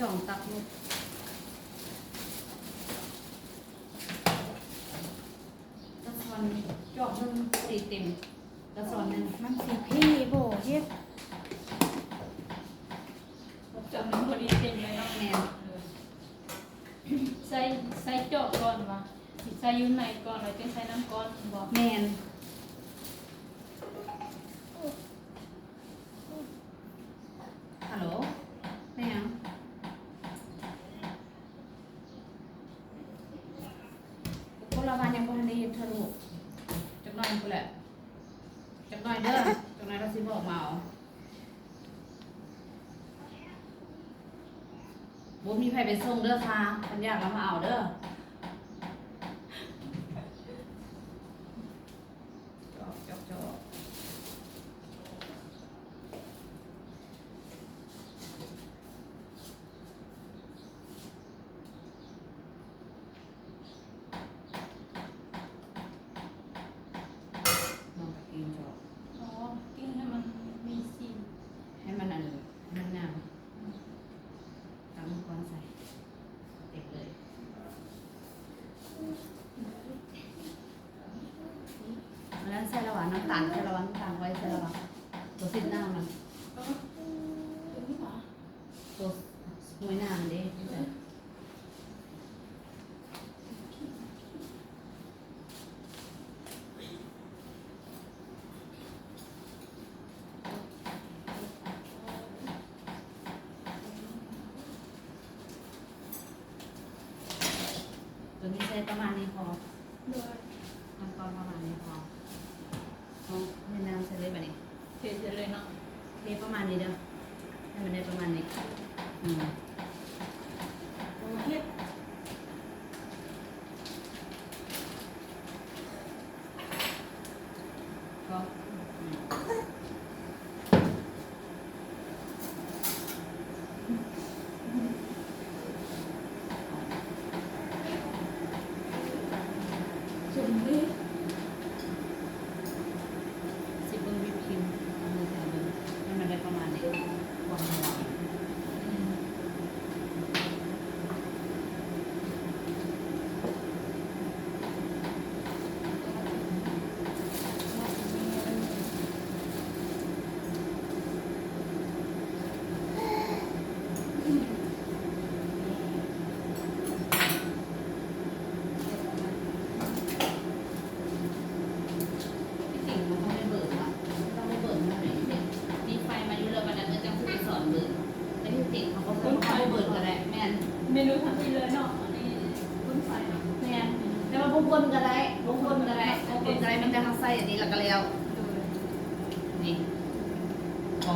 ສອງຕັກໝົດ ກະຊອນຈອກໜຶ່ງພໍດີເຕັມ ກະຊອນໜຶ່ງ ມັນຊິເພບໍ່ເຮັດ ຈອກໜຶ່ງພໍດີເຕັມເລີຍເນາະ. ແມ່ນ ເອີ ໃສ່ ໃສ່ຈອກກ່ອນຫວາ ຊິໃສ່ຢູ່ໃນກ່ອນ ແລ້ວຈຶ່ງໃສ່ນ້ຳກ້ອນບໍ? ແມ່ນ. ຮັລໂຫຼ ແມ່ນຫຍັງ? ໂກລະວາຍັງບໍ່ທັນໄດ້ເຮັດເທື່ອລູກ ຈັກໜ້ອຍພຸ້ນແຫຼະ ຈັກໜ້ອຍເດີ ຈັກໜ້ອຍລາວຊິບອກມາເອົາ. ບໍ່ມີໃຜໄປສົ່ງເດີຄ່າ ຄັນຢາກລາວມາເອົາເດີ. ຈອກ ຈອກ ຈອກ ນ້ອງກະກິນຈອກ ອໍ ກິນໃຫ້ມັນມີສີ ໃຫ້ມັນອັນ ໃຫ້ມັນງາມ. ຕຳມັງກອນໃສ່ເຕັມເລີຍ ອັນນັ້ນໃສ່ລະຫວາ ນ້ຳຕານໃສ່ລະຫວາ ນ້ຳຕານໄວໃສ່ລະຫວາ ໂຕຊິດນ້ຳນະ ໂຕຫ້ວຍນ້ຳເດ້. ໂຕນີ້ໃສ່ປະມານນີ້ພໍ ໂດຍ ຂັ້ນຕອນປະມານນີ້ພໍ ເຮົາເທນ້ຳໃສ່ເລີຍບາດນີ້ ເທໃສ່ເລີຍເນາະ ເທປະມານນີ້ເດີ ໃຫ້ມັນໄດ້ປະມານນີ້ ອືມ ໂອເຄ. ຊິເບິ່ງວິບຄຣີມ ເອົາມືແຕະເບິ່ງ ໃຫ້ມັນໄດ້ປະມານນີ້ ຄວາມໜວມ. ທີ່ຈິງມັນຕ້ອງໄດ້ເບີນວະ ມັນຕ້ອງໄດ້ເບີນເທົ່າໃດ ມີໄຟມາຢູ່ແລ້ວ ບັດນັ້ນເອີ ຈັ່ງຊິໄປສອນເບີນ ແຕ່ທີ່ຈິງເຮົາກໍບໍ່ຕ້ອງໄດ້ເບີນກໍໄດ້ ແມ່ນ ເມນູທຳອິດເລີຍເນາະ ອັນນີ້ ຄົນໄຟເນາະ ແມ່ນ ແຕ່ວ່າບໍ່ຄົນກໍໄດ້ ບໍ່ຄົນກໍໄດ້ ບໍ່ຄົນກໍໄດ້ ມີແຕ່ເຮົາໃສ່ອັນນີ້ແລ້ວກໍແລ້ວ ໂດຍ ນີ້ ພໍ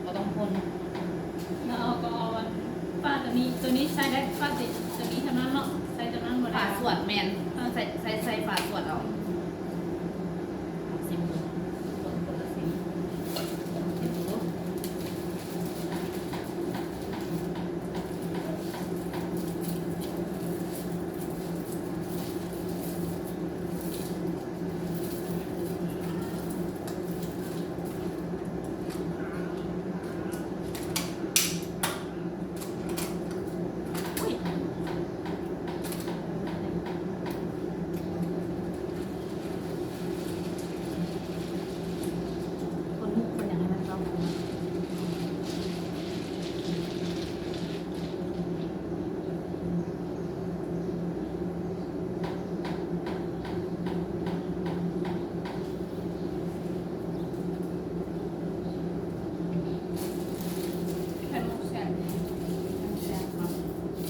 ບໍ່ຕ້ອງຄົນ ແລ້ວເຮົາກໍເອົາອັນຝາຕົວນີ້ ຕົວນີ້ໃສ່ໄດ້ຝາ ຕົວນີ້ເທົ່ານັ້ນເນາະ ໃສ່ຕົວນັ້ນບໍ່ໄດ້ ຝາສວດ ແມ່ນ ເອີ ໃສ່ ໃສ່ ໃສ່ຝາສວດເອົາ ຊິມເບິ່ງ ຄົນ ຄົນລະຊິມ ຊິມເບິ່ງ. ໄຂ່ມຸກແຊບ ໄຂ່ມຸກແຊບເນາະ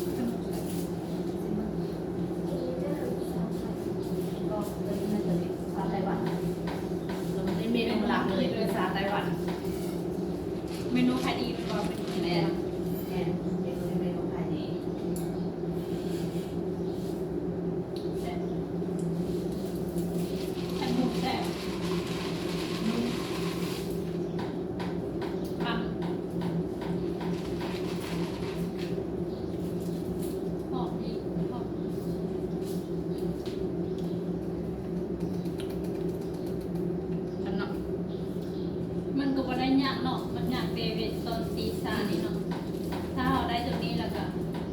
ໄຂ່ມຸກແຊບ ກໍຕົວນີ້ມັນຈະເປັນຊາໄຕ້ຫວັນ ຕົວນີ້ເມນູຫຼັກເລີຍຄືຊາໄຕ້ຫວັນ ເມນູຂາຍດີແມ່ນບໍ່? ແມ່ນ ແມ່ນ ເມນູນີ້ເມນູຂາຍດີ. ແຊບ ໄຂ່ມຸກແຊບ ນຸ່ມ ມັນ ຫອມອີກ ຫອມ ອັນເນາະ ມັນກໍບໍ່ໄດ້ຍາກເນາະ ມັນຍາກແຕ່ເວລາຕອນຕີຊານີ້ເນາະ. ເຮົາໄດ້ຕົວນີ້ແລ້ວກໍ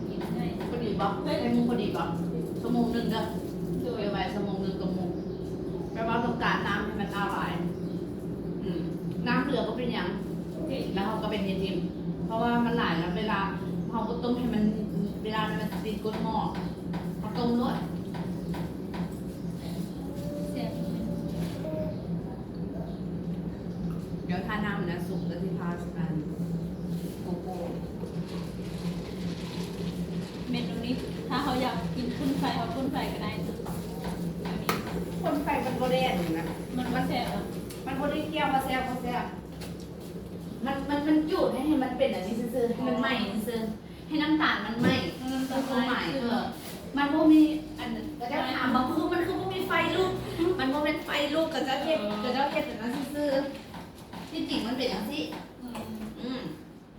ກິນເລີຍ. ພໍດີບໍ່? ໃສ່ໝູ່ພໍດີບໍ່? ຊົ່ວໂມງໜຶ່ງເດີ. ໂດຍ. ໄວ້ຊົ່ວໂມງໜຶ່ງກັບໝູ່. ແປວ່າຕ້ອງການນ້ຳໃຫ້ມັນຫຼາຍ. ອືມ ນ້ຳເຫຼືອບໍ່ເປັນຫຍັງ. ໂອເຄ. ແລ້ວເຮົາກໍເປັນເຮັດຖິ້ມ ເພາະວ່າມັນຫຼາຍແລ້ວ ເວລາເຮົາບໍ່ຕົ້ມໃຫ້ມັນ ເວລານັ້ນມັນຊິຕິດກົ້ນໝໍ້. ເຮົາຕົ້ມໂລດ. ແຊບ. ດຽວຖ້ານ້ຳນະສຸກແລ້ວຊິພາອັນໂກໂກ້. ເມນູນີ້ ຖ້າເຮົາຢາກກິນຝຸ່ນໄຟ ເຮົາຝຸ່ນໄຟກໍໄດ້. ຝຸ່ນໄຟມັນບໍ່ໄດ້ອັນນັ້ນນະ ມັນບໍ່ແຊບອະ ມັນບໍ່ໄດ້ກ່ຽວວ່າແຊບບໍ່ແຊບ. ມັນ ມັນ ມັນຈູດໃຫ້ ໃຫ້ມັນເປັນອັນນີ້ຊື່ໆ ໃຫ້ມັນໄໝ້ຊື່ໆ ໃຫ້ນ້ຳຕານມັນໄໝ້. ເອີ ນ້ຳຕານໄໝ້ ຄືຄວາມໝາຍ ຄື ເອີ ມັນບໍ່ມີອັນ ກະເຈົ້າຖາມວ່າ ຄື ມັນຄືບໍ່ມີໄຟລຸກ. ມັນບໍ່ແມ່ນໄຟລຸກ ກະເຈົ້າເຮັດ ເອີ ກະເຈົ້າເຮັດອັນນັ້ນຊື່ໆ. ທີ່ຈິງມັນເປັນຈັ່ງຊີ້. ອືມ ອືມ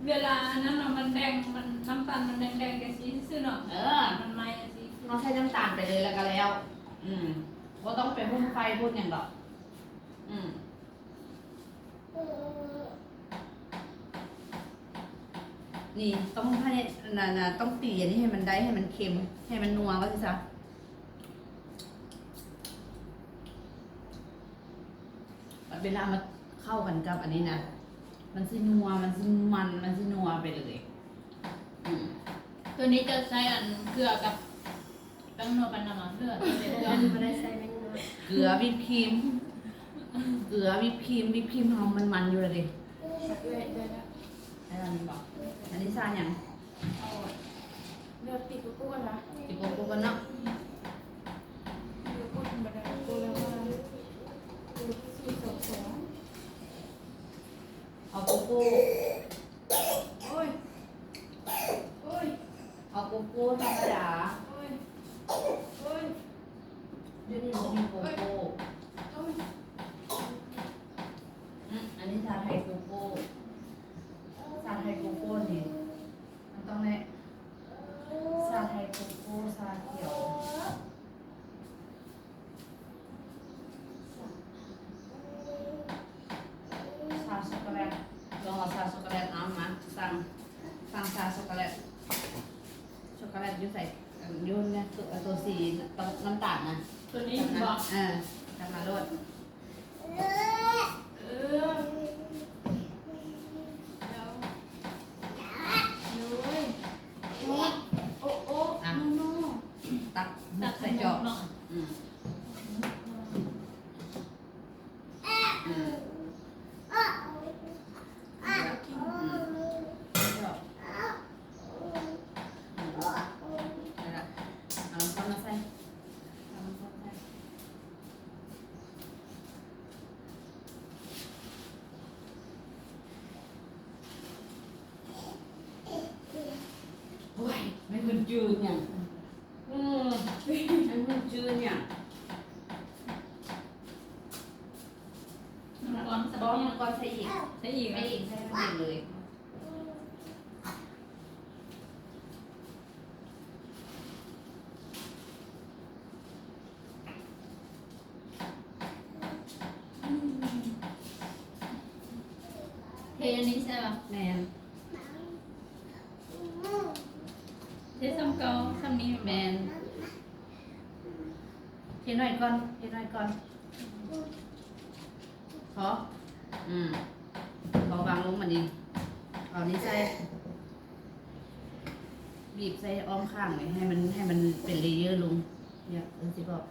ເວລາອັນນັ້ນນະ ມັນແດງ ມັນ ນ້ຳຕານມັນແດງໆ ຈັ່ງຊີ້ຊື່ໆເນາະ. ເອີ ມັນໄໝ້ຈັ່ງຊີ້. ເຮົາໃສ່ນ້ຳຕານໄປເລີຍ ແລ້ວກໍແລ້ວ. ອືມ ບໍ່ຕ້ອງໄປຮຸ່ນໄຟຮຸ່ນຫຍັງດອກ. ອືມ ນີ້ຕ້ອງໃຫ້ ນັ້ນນະ ຕ້ອງຕີອັນນີ້ໃຫ້ມັນໄດ້ ໃຫ້ມັນເຄັມ ໃຫ້ມັນນົວວ່າຊັ້ນຊະ. ບັດເວລາມາເຂົ້າກັນກັບອັນນີ້ນະ ມັນຊິນົວ ມັນຊິມັນ ມັນຊິນົວໄປເລີຍ. ອືມ ຕົວນີ້ຈະໃຊ້ອັນເກືອກັບ ແປ້ງນົວ ແປ້ງນ້ຳມັນເຫຼືອ ເກືອ ບໍ່ໄດ້ໃສ່ແປ້ງນົວ ເກືອ ວິບຄຣີມ ເກືອ ວິບຄຣີມ ວິບຄຣີມເຮົາມັນມັນຢູ່ແລ້ວເດ້. ໄດ້ແລ້ວ ໄດ້ແລ້ວ ໄດ້ແລ້ວແມ່ນບໍ່? ອັນນີ້ຊາຫຍັງ? ເອົາ ດຽວຕີໂກໂກ້ກ່ອນນະ ຕີໂກໂກ້ກ່ອນເນາະ. ເອົາໂກໂກ້ ໂອ້ຍ ໂອ້ຍ ເອົາໂກໂກ້ທຳມະດາ. ໂອ້ຍ ໂອ້ຍ ດຽວນີ້ບໍ່ມີໂກໂກ້. ໂອ້ຍ ອືມ ອັນນີ້ຊາໄທໂກໂກ້ ຊາໄທໂກໂກ້ນີ້ ມັນຕ້ອງໄດ້ຊາໄທໂກໂກ້ ຊາຂຽວ ຊາຊັອກໂກແລັດ. ລອງເອົາຊາຊັອກໂກແລັດ ເອົາມາສັ່ງ ສັ່ງຊາຊັອກໂກແລັດ. ຊັອກໂກແລັດຢູ່ໃສ? ອັນ ຢູ່ໃນໂຕ ໂຕສີນ້ຳຕານນະ. ໂຕນີ້ບໍ? ເອີ ສັ່ງມາໂລດ. ເອີ ເອີ ດຽວ ໂອ້ຍ ໂອ້ ໂອ້ ໂອ້ ອ່ະ ໂນ ໂນ ຕັກ ຕັກໃສ່ຈອກເນາະ. ອືມ ອືມ ອືມ ໃສ່ຈອກ. ອືມ ນັ້ນລະ ເອົານ້ຳຮ້ອນມາໃສ່ ເອົານ້ຳຮ້ອນໃສ່. ໂອ້ຍ ແມ່ນເພິ່ນຈື່ຫຍັງ? ເອີ ແມ່ນເພິ່ນຈື່ຫຍັງ? ນ້ຳຮ້ອນ ນ້ຳຮ້ອນໃສ່ອີກ ໃສ່ອີກ ໃສ່ອີກ ໃສ່ອີກເລີຍ. ເທອັນນີ້ໃສ່ບໍ່? ແມ່ນ ເທສ່ຳເກົ່າ ສ່ຳນີ້. ແມ່ນ ເທໜ້ອຍກ່ອນ ເທໜ້ອຍກ່ອນ. ພໍ ອືມ ພໍວາງລົງມານີ້ ເອົານີ້ໃສ່ ບີບໃສ່ອ້ອມຂ້າງນີ້ ໃຫ້ມັນ ໃຫ້ມັນເປັນເລເຢີລົງ. ເອີ ຊິບອກ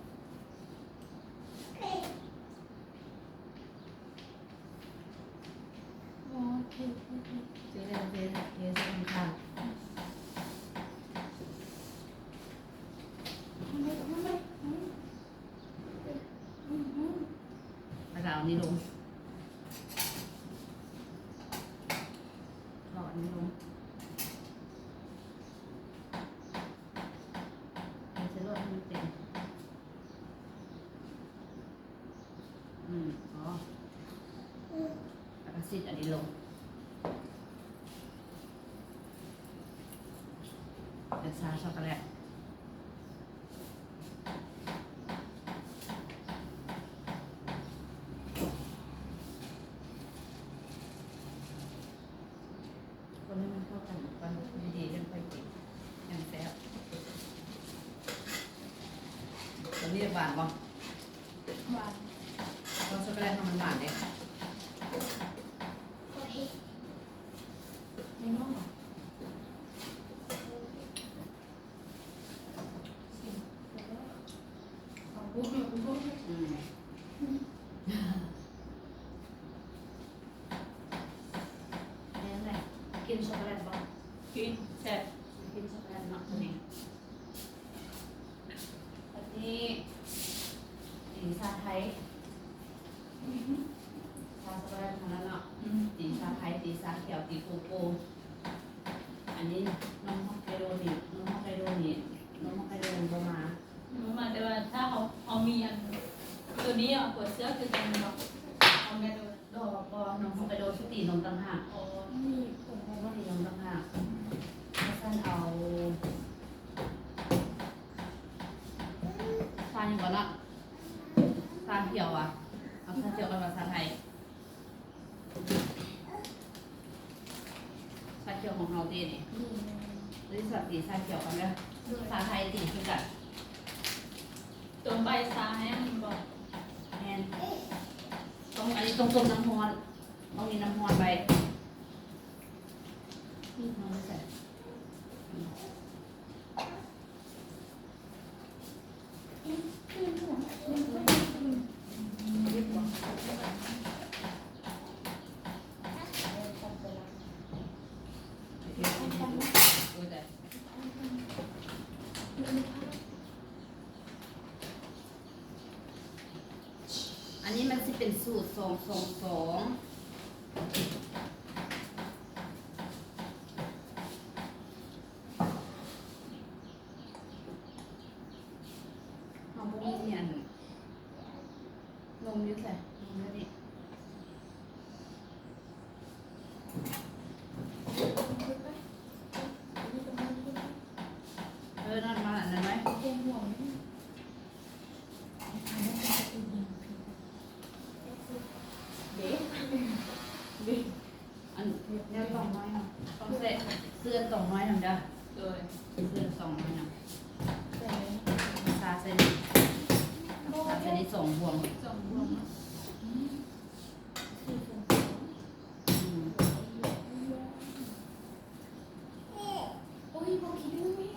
ໂອເຄ ເທ ເທ ເທໃສ່ຂ້າງໆ. ແລ້ວກໍເອົານີ້ລົງ ເອົາອັນນີ້ລົງ ເຮັດໃສ່ໂລດໃຫ້ມັນເຕັມ. ອືມ ພໍ ແລ້ວກໍຊິດອັນນີ້ລົງ ເປັນຊາຊັອກໂກແລັດ. ຄົນໃຫ້ມັນເຂົ້າກັນກ່ອນ ຢູ່ດີ ຫວານບໍ່? ຫວານ. ເພາະຊັອກໂກແລັດມັນຫວານເດ້. ບໍ່ເຜັດ. ອືມ. ແມ່ນແຫຼະ. ກິນຊັອກໂກແລັດບໍ່? ກິນ. ແຊບ. ກິນຊັອກໂກແລັດເນາະ ໂຕນີ້. ບັດນີ້ ຕີຊາໄທ ຊາຊັອກໂກແລັດຫັ້ນລະເນາະ. ອືມ. ຕີຊາໄທ ຕີຊາຂຽວ ຕີໂກໂກ້. ອັນນີ້ນົມຮອກໄກໂດນີ້ ນົມຮອກໄກໂດນີ້ ນົມຮອກໄກໂດນີ້ບໍ່ມາ. ບໍ່ມາ ແຕ່ວ່າຖ້າເຮົາ ເຮົາມີອັນໂຕນີ້ອະ ຫົວເຊືອກຄືກັນເນາະ. ຮອກໄກໂດ ບໍ່ ບໍ່ ນົມຮອກໄກໂດຊິຕີນົມຕ່າງຫາກ. ອໍ ມີຜົງ ບໍ່ ຕີນົມຕ່າງຫາກ. ອືມ. ຄັນຊັ້ນເອົາ ຊາຫຍັງກ່ອນເນາະ? ຊາຂຽວຫວາ? ເອົາຊາຂຽວກ່ອນວ່າຊາໄທ? ຊາຂຽວຂອງເຮົາຕິນີ້? ອືມ. ເລີຍຊາ ຕີຊາຂຽວກ່ອນເດີ. ໂດຍ. ຊາໄທຕີຄືກັນ. ຕົ້ມໃບຊາໃຫ້ມັນບໍ່? ແມ່ນ. ຕ້ອງ ອັນນີ້ຕ້ອງຕົ້ມນ້ຳຮ້ອນ. ຕ້ອງມີນ້ຳຮ້ອນໄວ້. ນ້ຳຮ້ອນໃສ່. ອັນນີ້ມັນຊິເປັນສູດສອງສອງສອງ. ເຮົາບໍ່ມີອັນ ນົມຢູ່ໃສ? ນົມຢູ່ນີ້. ເອີ ນັ້ນມາອັນນັ້ນໄວ້. ເດ້ ເດ້. ອັນແນວຕອງນ້ອຍເນາະ ຕ້ອງໃສ່ ຊື້ອັນຕອງນ້ອຍນຳເດີ. ໂດຍ. ຊື້ອັນຕອງນ້ອຍນຳ. ຊາໃສ່ນີ້ ຊາໃສ່ນີ້ສອງບ່ວງ. ສອງບ່ວງເນາະ. ອືມ. ໂອ້ຍ ບໍ່ຂີ້ດື້ແມ່.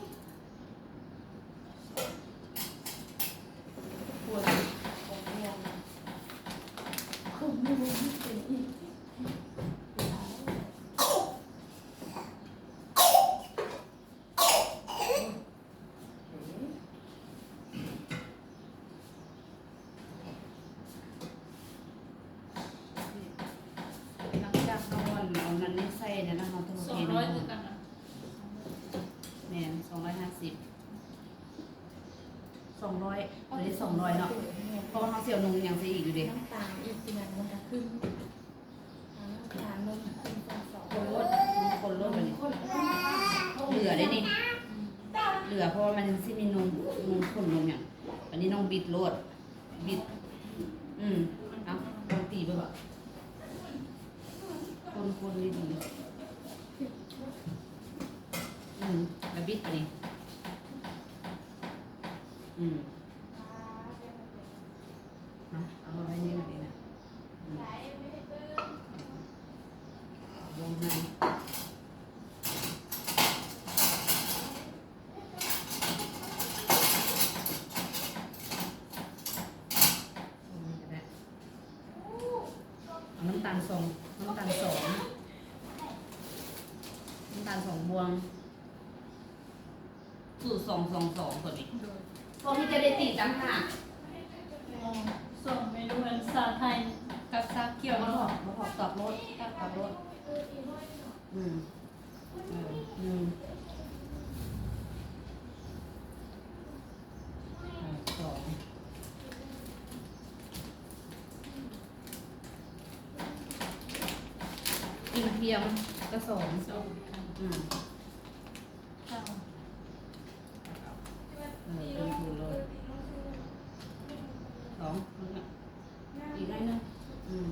ຫຼັງຈາກເຮົາອັນ ເອົານັ້ນນີ້ໃສ່ແລ້ວນະ ເຮົາຕ້ອງເທ ສອງຮ້ອຍຄືກັນນະ. ແມ່ນ ສອງຮ້ອຍຫ້າສິບ. ສອງຮ້ອຍ ໂຕນີ້ສອງຮ້ອຍເນາະ ເພາະວ່າເຮົາຊິເອົານົມຫຍັງໃສ່ອີກຢູ່ເດ້. ນ້ຳຕານອີກ ຊິແມ່ນມັນກະຂຶ້ນ ນ້ຳຕານນົມ ຄົນໂລດ ຄົນໂລດບາດນີ້ ເຫຼືອເດ້ນີ້ ເຫຼືອ ເພາະວ່າມັນຍັງຊິມີນົມ ນົມຂຸ້ນນົມຫຍັງ. ບາດນີ້ນ້ອງບິດໂລດ ບິດ ອືມ ເອົາ ລອງຕີເບິ່ງ ຄົນໆດີໆ ອືມ ແລ້ວບິດບາດນີ້ ອືມ. ເອົາ ເອົາໄວ້ນີ້ນະ ນີ້ນະ ອືມ ວງໃຫ້ ວງໃຫ້ກະໄດ້. ເອົານ້ຳຕານສອງ ນ້ຳຕານສອງ ນ້ຳຕານສອງບ່ວງ. ສູດສອງສອງສອງຕົວນີ້ ໂດຍ ພວກທີ່ຈະໄດ້ຕີຕ່າງຫາກ. ອໍ ສອງເມນູ ອັນຊາໄທກັບຊາຂຽວ ບໍ່ຖອກ ບໍ່ຖອກ ຕອບໂລດ ຕອບໂລດ. ອືມ ເອີ ໜຶ່ງ ເອີ ສອງ ກະທຽມກະສອງ ສອງ ອືມ. ເອີ ລົງທຶນໂລດ ສອງ ອີກໜ້ອຍໜຶ່ງ ອືມ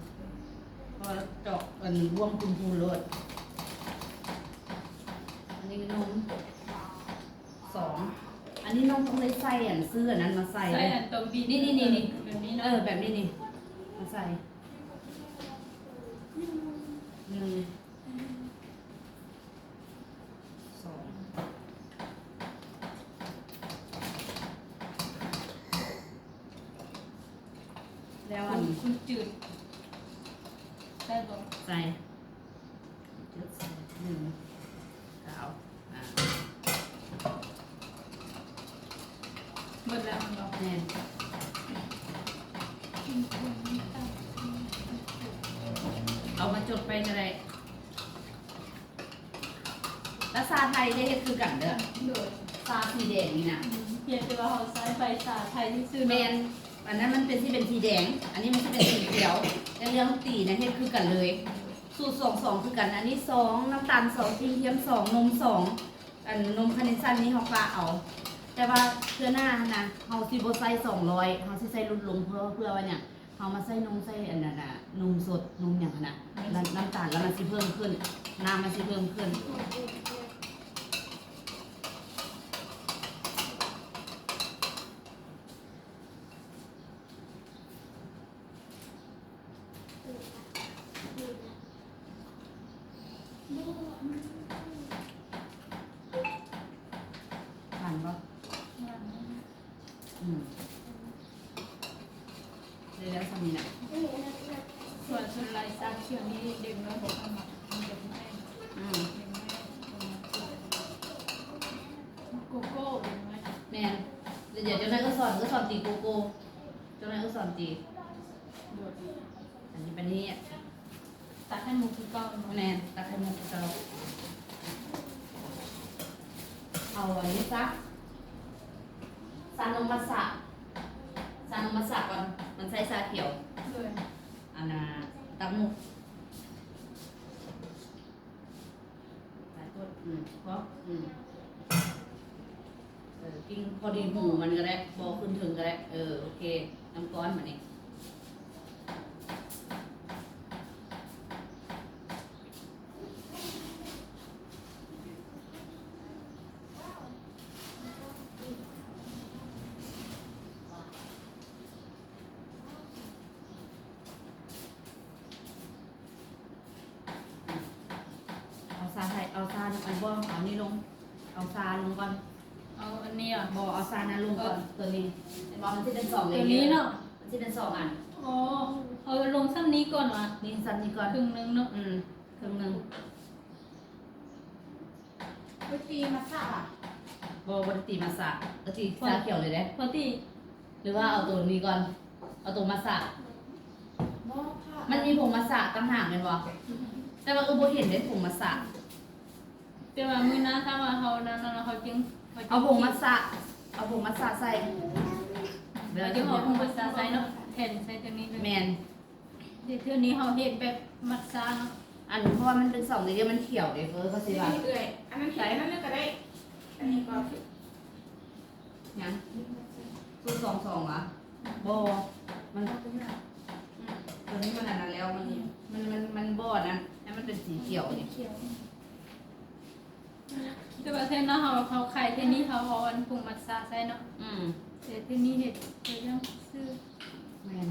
ພໍຈອກອັນບ່ວງທຸນໆໂລດ. ອັນນີ້ນົມ ສອງ ອັນ ອັນນີ້ນ້ອງຕ້ອງໄດ້ໃສ່ອັນ ຊື້ອັນນັ້ນມາໃສ່ ໃສ່ອັນຕົວບີບ ນີ້ໆໆໆ ແບບນີ້ເນາະ ເອີ ແບບນີ້ນີ້ ມາໃສ່ ໜຶ່ງ ສອງ ແລ້ວອັນ ຂຸ້ນຈືດ ໃສ່ບໍ່? ໃສ່ ຈືດໃສ່ ໜຶ່ງ ກາວ ອ່າ ໝົດແລ້ວແມ່ນບໍ່? ແມ່ນ ເອົາມາຈົດໄປກໍໄດ້. ແລ້ວຊາໄທໄດ້ເຮັດຄືກັນເດີ ໂດຍ ຊາສີແດງນີ້ນະ ອືມ ພຽງແຕ່ວ່າເຮົາໃຊ້ໃບຊາໄທຊື່ໆ ແມ່ນ ເນາະ ອັນນັ້ນມັນເປັນ ຊິເປັນສີແດງ ອັນນີ້ມັນຊິເປັນສີຂຽວ ແຕ່ເລື່ອງຕີນະເຮັດຄືກັນເລີຍ ສູດສອງ ສອງຄືກັນ ອັນນີ້ສອງ ນ້ຳຕານສອງ ຄຣີມທຽມສອງ ນົມສອງ ອັນນົມຄາເນຊັນນີ້ເຮົາປະເອົາ ແຕ່ວ່າເທື່ອໜ້າຫັ້ນນະ ເຮົາຊິບໍ່ໃສ່ສອງຮ້ອຍ ເຮົາຊິໃສ່ຫຼຸດລົງ ເພື່ອ ເພື່ອວ່າຫຍັງ? ເຮົາມາໃສ່ນົມ ໃສ່ອັນນັ້ນນະ ນົມສົດ ນົມຫຍັງຫັ້ນນະ ແມ່ນ ນ້ຳ ນ້ຳຕານລະມັນຊິເພີ່ມຂຶ້ນ ນ້ຳມັນຊິເພີ່ມຂຶ້ນ. ຫວານບໍ່? ຫວານ ອືມ ໄດ້ແລ້ວສ່ຳນີ້ນະ ສ່ວນ ສ່ວນຫຼາຍຊາຂຽວນີ້ເດັກນ້ອຍບໍ່ຄ່ອຍມັກ ມັນຈະບໍ່ແມ່ນ ອືມ ເດັກນ້ອຍ ໂກໂກ້ ເດັກນ້ອຍ ແມ່ນ ດຽວ ດຽວຈັກໜ່ອຍກໍສອນ ກໍສອນຕີໂກໂກ້ ຈັກໜ່ອຍກໍສອນຕີ ໂດຍ ອັນນີ້ບັດນີ້ ຕັກໄຂ່ມຸກຄືເກົ່າເນາະ ແມ່ນ ຕັກໄຂ່ມຸກຄືເກົ່າ ເອົາອັນນີ້ຊະ ຊານົມມັດສະ ຊານົມມັດສະກ່ອນ ມັນໃສ່ຊາຂຽວ ໂດຍ ອັນນ່າ ຕັກໝູກ ອືມ ພໍ ອືມ ເອີ ກິນພໍດີຫູມັນກໍໄດ້ ບໍ່ຂຶ້ນເທິງກໍໄດ້ ເອີ ໂອເຄ ນ້ຳກ້ອນບາດນີ້. ເອົາຊາໃຫ້ ເອົາຊາ ອັນ ບໍ່ ເອົານີ້ລົງ ເອົາຊາລົງກ່ອນ ເອົາອັນນີ້ຫວາ? ບໍ່ ເອົາຊານັ້ນລົງກ່ອນ ເອີ ຕົວນີ້ ເຫັນບໍ່ ມັນຊິເປັນສອງເລເຢີ ຕົວນີ້ເນາະ ມັນຊິເປັນສອງອັນ ອໍ ເອົາລົງສ່ຳນີ້ກ່ອນຫວາ? ນີ້ສ່ຳນີ້ກ່ອນ ເຄິ່ງໜຶ່ງເນາະ ອືມ ເຄິ່ງໜຶ່ງ. ບໍ່ໄດ້ຕີມັດສະຫວາ? ບໍ່ ບໍ່ໄດ້ຕີມັດສະ ກໍຕີຊາຂຽວເລີຍເດ້ ພໍຕີ ຫຼືວ່າເອົາໂຕນີ້ກ່ອນ ເອົາໂຕມັດສະ ບໍ່ ມັນມີຜົງມັດສະຕ່າງຫາກແມ່ນບໍ່? ແຕ່ວ່າເອື້ອຍບໍ່ເຫັນເດ້ຜົງມັດສະ ແຕ່ວ່າມື້ໜ້າຖ້າວ່າເຮົານັ້ນເນາະ ເຮົາຈຶ່ງ ເອົາຜົງມັດສະ ເອົາຜົງມັດສະໃສ່ ແລ້ວຈຶ່ງເອົາຜົງມັດສະໃສ່ເນາະ ແທນໃສ່ຕົວນີ້ເລີຍ ແມ່ນ. ເດ ເທື່ອນີ້ເຮົາເຮັດແບບມັດສະເນາະ ອັນ ເພາະວ່າມັນເປັນສອງເລເຢີ ມັນຂຽວເດ້ ເອີ ເຂົາຊິວ່າ ເອື້ອຍ ອັນນັ້ນເຮັດ ໃສ່ ອັນນັ້ນເລີຍກໍໄດ້ ອັນນີ້ກໍ ຫຍັງ ສູດສອງສອງຫວາ? ບໍ່ ມັນ ອືມ ຕົວນີ້ມັນອັນນັ້ນແລ້ວ ມັນ ມັນ ມັນ ມັນບໍ່ອັນນັ້ນ ໃຫ້ມັນເປັນສີຂຽວນີ້ ຂຽວ. ແຕ່ວ່າເທື່ອໜ້າເຮົາ ເຮົາຂາຍເທື່ອນີ້ ເຮົາເອົາອັນຜົງມັດສະໃສ່ເນາະ ອືມ ແຕ່ເທື່ອນີ້ເຮັດເປັນຈັ່ງຊື່ ແມ່ນ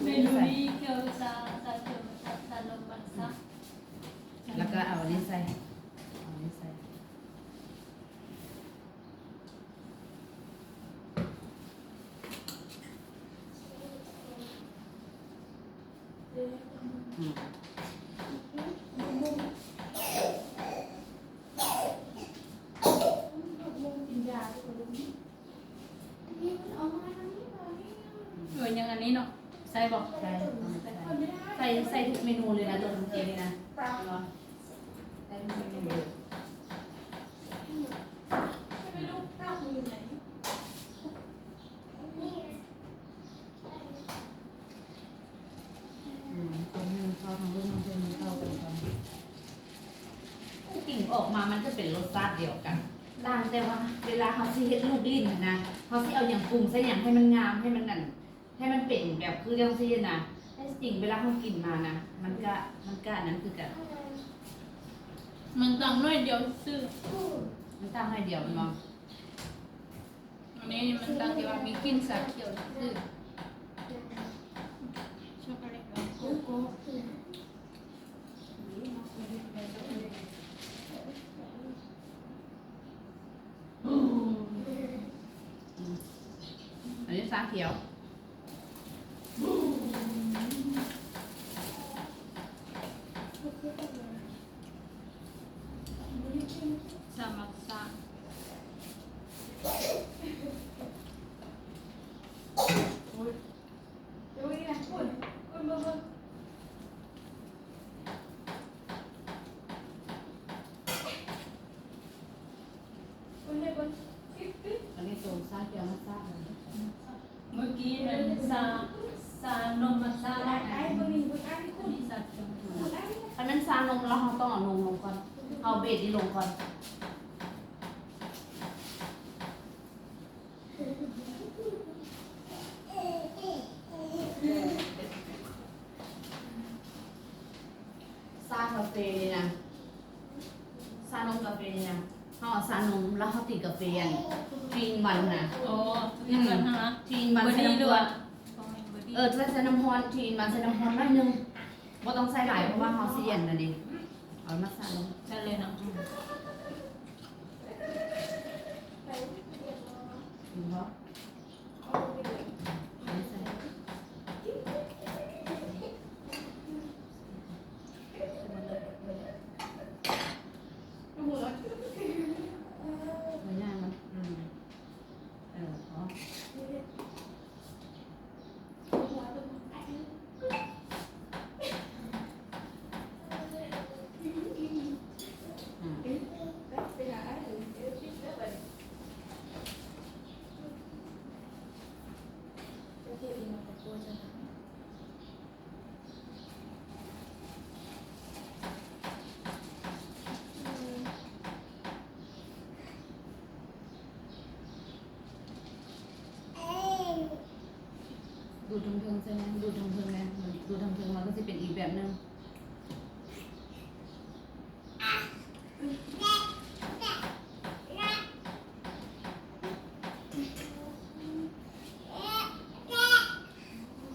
ເມນູນີ້ຂຽວຊາ ຊາຂຽວມັດສະ ຊານົມມັດສະ ແລ້ວກໍເອົາອັນນີ້ໃສ່ ເອົາອັນນີ້ໃສ່. ອືມ ເອີ ຍັງອັນນີ້ເນາະ ໃສ່ບໍ່? ໃສ່ ໃສ່ ໃສ່ ໃສ່ທຸກເມນູເລີຍນະ ຕົວຂອງເຈນີ້ນະ ເນາະ ໃສ່ທຸກເມນູເລີຍ. ອືມ ຄົນໜຶ່ງເຂົ້າທາງເບິ່ງ ຄົນໜຶ່ງເຂົ້າກັນກ່ອນ. ທີ່ຈິງອອກມາມັນຈະເປັນລົດຊາດດຽວກັນ ຕ່າງແຕ່ວ່າເວລາເຮົາຊິເຮັດລູກຫຼິ້ນຫັ້ນນະ ເຮົາຊິເອົາຫຍັງປຸງໃສ່ຫຍັງໃຫ້ມັນງາມ ໃຫ້ມັນນັ້ນ ໃຫ້ມັນເປັນແບບຄືຈັ່ງຊີ້ນະ ແຕ່ທີ່ຈິງເວລາເຮົາກິນມານະ ມັນກະ ມັນກະອັນນັ້ນຄືກັນ ມັນຕ່າງໜ້ອຍດຽວຊື່. ມັນຕ່າງໜ້ອຍດຽວແມ່ນບໍ່? ອັນນີ້ມັນຕ່າງທີ່ວ່າມີກິ່ນຊາຂຽວຊື່ໆ ຊັອກໂກແລັດກັບໂກໂກ້. ອັນນີ້ຊາຂຽວ ຊາມັດຊະ. ອັນນີ້ໂຕຊາຂຽວມັດຊະ. ເມື່ອກີ້ນັ້ນຊາ ຊານົມມັດຊະເນາະ ອັນນີ້ຊາຂຽວ. ຄັນແມ່ນຊານົມແລ້ວເຮົາຕ້ອງເອົານົມລົງກ່ອນ ເອົາເບສນີ້ລົງກ່ອນ. ຊາກາເຟນີ້ນະ ຊານົມກາເຟນີ້ນະ ເຮົາເອົາຊານົມ ແລ້ວເຮົາຕີກາເຟອັນ three in one ນະ. ອໍ three in one ນະ three in one ໃສ່ນ້ຳຮ້ອນ ເອີ ໃສ່ ໃສ່ນ້ຳຮ້ອນ three in one ໃສ່ນ້ຳຮ້ອນໜ້ອຍໜຶ່ງ ບໍ່ຕ້ອງໃສ່ຫຼາຍ ເພາະວ່າເຮົາຊິອັນນັ້ນເດ ເອົາມາຊາລົງ ໃສ່ເລີຍເນາະ. ເຫັນບໍ່? ດູດເທິງໆ ໃສ່ແນ່ ດູດເທິງໆ ແນ່ ດູດເທິງໆ ມັນກໍຊິເປັນອີກແບບໜຶ່ງ.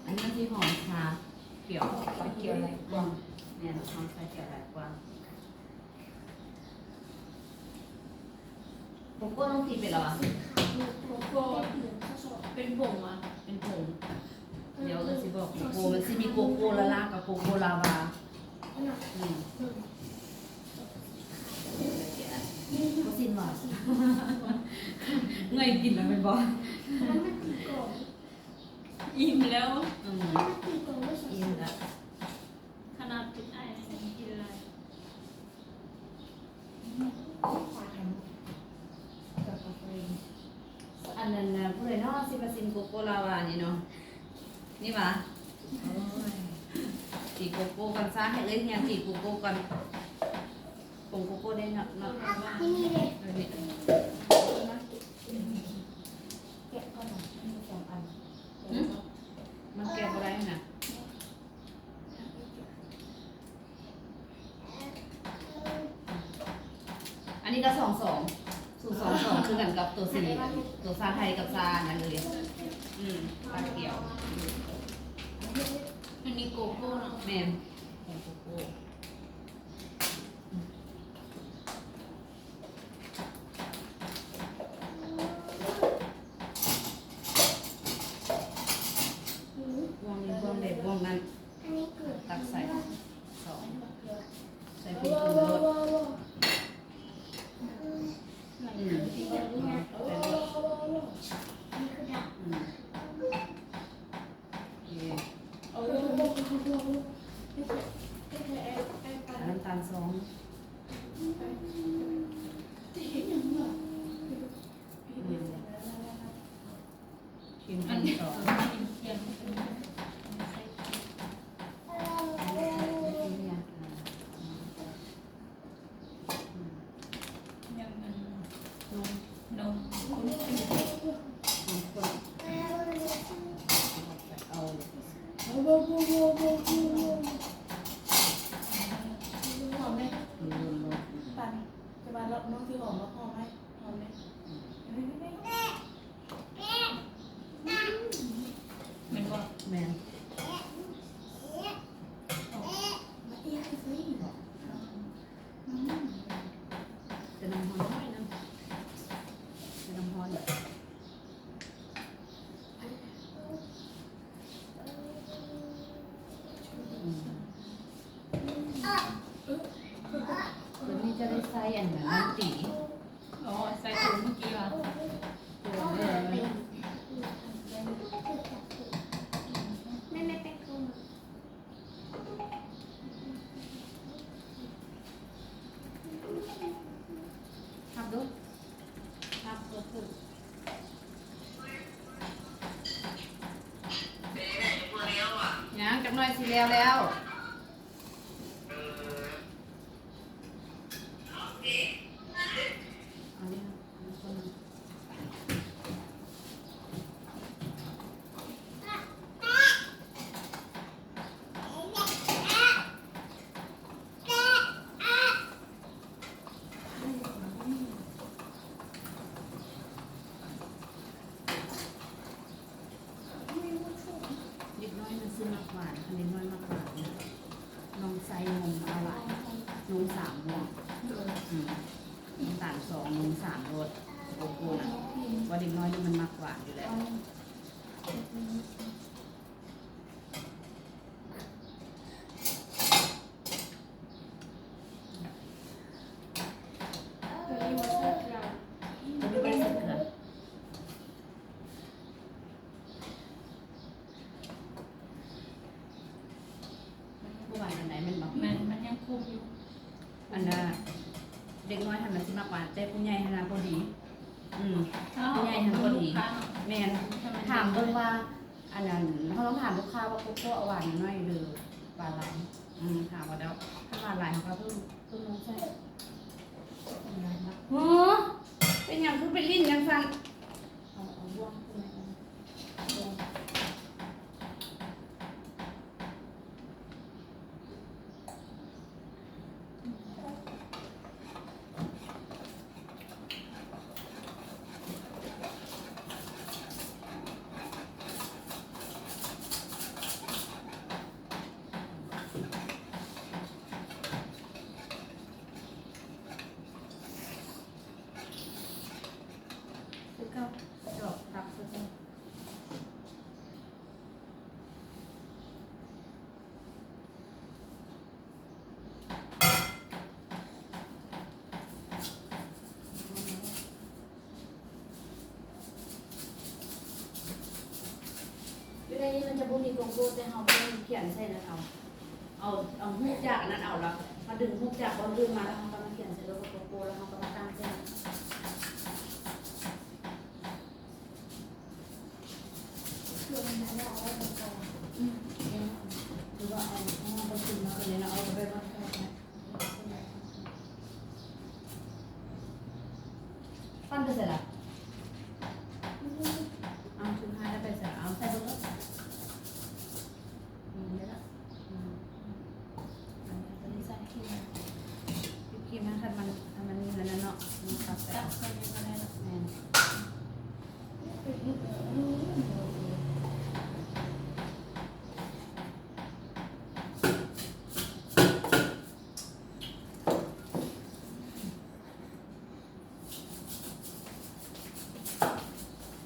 ອັນນີ້ມັນຊິຫອມຊາຂຽວ ຊາຂຽວຫຼາຍກວ່າ. ແມ່ນ ຫອມຊາຂຽວຫຼາຍກວ່າ. ໂກໂກ້ນ້ອງຕີເປັນແລ້ວຫວາ? ໂກໂກ້ເປັນຜົງຫວາ? ເປັນຜົງ. ດຽວເອື້ອຍຊິບອກໂກໂກ້ ມັນຊິມີໂກໂກ້ລາລາກັບໂກໂກ້ລາວາ. ອືມ ບໍ່ຊິນຫວາ? ເມື່ອຍກິນແລ້ວແມ່ນບໍ່? ອີ່ມແລ້ວ. ອືມ ອີ່ມລະ ຂະໜາດເປັນອ້າຍຍັງກິນຫຼາຍ. ອັນນັ້ນນະ ຜູ້ໃດເນາະຊິມາຊິມໂກໂກ້ລາວານີ້ເນາະ? ນີ້ຫວາ? ໂອ້ຍ ຕີໂກໂກ້ກ່ອນຊະ ໃຫ້ເອື້ອຍຮຽນຕີໂກໂກ້ກ່ອນ. ຜົງໂກໂກ້ໄດ້ເນາະ ເນາະ ນີ້ເດ້ ແກະກ່ອນນະ ມັນມີສອງອັນ. ຫື? ມັນແກະບໍ່ໄດ້ນະ. ອັນນີ້ກໍສອງສອງ ສູດສອງສອງ ຄືກັນກັບຕົວສີ ຕົວຊາໄທກັບຊາອັນນັ້ນເລີຍ. ອືມ ຊາຂຽວ. ອັນນີ້ໂກໂກ້ເນາະ? ແມ່ນ ໂກໂກ້. ບ່ວງນີ້ ບ່ວງໃດ ບ່ວງນັ້ນ ຕັກໃສ່ສອງ ໃສ່ປຸ້ມໆ ໂລດ. ອືມ ໃສ່ໂລດ. ອືມ ໂອເຄ ນ້ຳຕານສອງ. ອືມ ຊີມ ອັນນີ້ ສອງ ຊີມ ຍັງອັນ ນົມ ນົມ ນົມຂ້ນ ເອົາ ຫອມເດ້ ປັ່ນ ຈະວ່ານ້ອງຊິຫອມບໍ່ ຫອມໄໝ? ໃສ່ອັນນັ້ນຕີ ອໍ ໃສ່ໂຕມື້ກີ້ວ່າ ໂຕເດີ ແມ່ ແມ່ແປ້ງໂທມາ ຮັບດູ ຮັບ ຍັງຈັກໜ້ອຍຊິແລ້ວແລ້ວ. ເດັກນ້ອຍມັນຊິມັກຫວານ ຄັນເດັກນ້ອຍມັກຫວານນະ ນ້ອງໃສ່ນົມອາຫວານ ນົມສາມໝ່ວງ ອືມ ນ້ຳຕານສອງ ນົມສາມໂລດ ໂກໂກ້ນະ ເພາະເດັກນ້ອຍນີ້ມັນມັກຫວານຢູ່ແລ້ວ. ໂຕນີ້ບໍ່ໃສ່ເກືອ ໂຕນີ້ບໍ່ໃສ່ເກືອ. ມັນຍັງບໍ່ຫວານປານໃດແມ່ນບໍ່? ແມ່ນ ມັນຍັງຂົມຢູ່. ອັນນ່າ ເດັກນ້ອຍຫັ້ນມັນຊິມັກຫວານ ແຕ່ຜູ້ໃຫຍ່ຫັ້ນນະພໍດີ. ອືມ ເອົາ ຜູ້ໃຫຫຍ່ຫັ້ນພໍດີ ເບິ່ງລູກຄ້າເນາະ. ແມ່ນ ໃຫ້ມັນ ຖາມເບິ່ງວ່າ ອັນນັ້ນ ເຮົາຕ້ອງຖາມລູກຄ້າວ່າໂກໂກ້ເອົາຫວານໜ້ອຍ ຫຼື ຫວານຫຼາຍ. ອືມ ຖາມວ່າແລ້ວ ຖ້າຫວານຫຼາຍເຮົາກໍເພີ່ມ ເພີ່ມລົງໃສ່. ຫື ເປັນຫຍັງຄືໄປຫຼິ້ນຈັ່ງຊັ້ນ? ເອົາ ເອົາບ່ວງຂຶ້ນມາ ເອົາບ່ວງ. ຄືເກົ່າ ດອກຜັກຄືເກົ່າ. ຢູ່ໃນນີ້ມັນຈະບໍ່ມີໂກໂກ້ ແຕ່ເຮົາຕ້ອງຂຽນໃສ່ນັ້ນເອົາ ເອົາ ເອົາຮູບຈາກອັນນັ້ນເອົາ ແລ້ວເຮົາດຶງຮູບຈາກບ່ອນອື່ນມາ ແລ້ວເຮົາກໍມາຂຽນໃສ່ໂລໂກ້ໂກໂກ້ ແລ້ວເຮົາກໍມາຕັ້ງໃສ່ນັ້ນ. ປັ້ນໄປໃສລະ? ເອົາ ຖືໃຫ້ແລ້ວໄປໃສລະ? ເອົາ ໃສ່ເບິ່ງເດີ້. ອືມ ໄດ້ລະ. ອືມ ອັນນີ້ໃສ່ຄຣີມ ວິບຄຣີມ ໃຫ້ມັນ ໃຫ້ມັນອັນນັ້ນເນາະ ມັນຄັກແລ້ວ ຕັກໃສ່ນີ້ກໍໄດ້ລະ ແມ່ນ.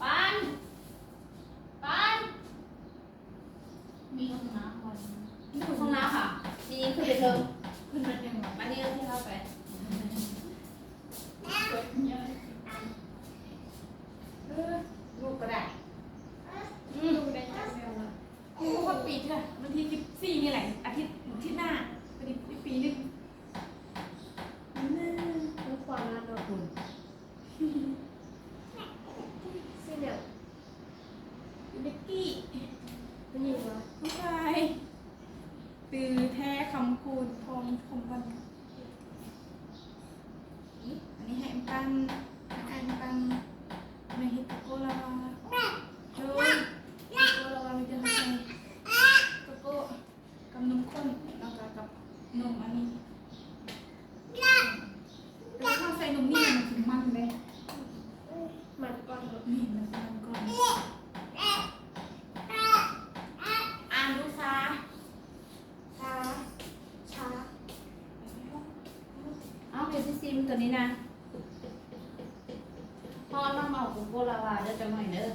ປັ້ນ ປັ້ນ. ມີຫ້ອງນ້ຳບໍ່? ຢູ່ຫ້ອງນ້ຳຫວາ? ມີ ຂຶ້ນໄປເທິງ ຂຶ້ນໄປເທິງຫວາ? ມານີ້ ເຮົາຊິເຂົ້າໄປ ເອີ ລູກກໍໄດ້ ອືມ ລູກໄດ້ຈັກແລ້ວລະ ຄົບປີເທື່ອ ວັນທີສິບສີ່ນີ້ແຫຼະ ອາທິດ ອາທິດໜ້າ ພໍດີປີໜຶ່ງ ມັນຄວາມລະດົກ ຄຸນ ຊື່ຫຍັງ? ເບັກກີ້ ໄດ້ຍິນບໍ່? ຜູ້ຊາຍ ຕື້ແທ້ຄຳຄູນ ທອງຄຳວັນ. ອັນນີ້ໃຫ້ອັນປັນ ໃຫ້ອັນປັນ ແມ່ເຮັດໂກໂກ້ລາວາ ໂດຍ ໂກໂກ້ລາວາ ມີແຕ່ເຮົາໃສ່ໂກໂກ້ ກັບນົມຂຸ້ນ ແລ້ວກໍກັບນົມອັນນີ້ ແຕ່ວ່າເຮົາໃສ່ນົມນີ້ມັນຊິມັນເດ້ ມັນກ່ອນ ແມ່ນ ມັນຊິມັນກ່ອນ ອ່ານດູຊາ ຊາ ຊາ ເອົາ ເຮົາຊິຊີມໂຕນີ້ນະ ເຮົານຳເອົາໂກໂກ້ລາວາເດີ້ ຈັກໜ້ອຍເດີ້.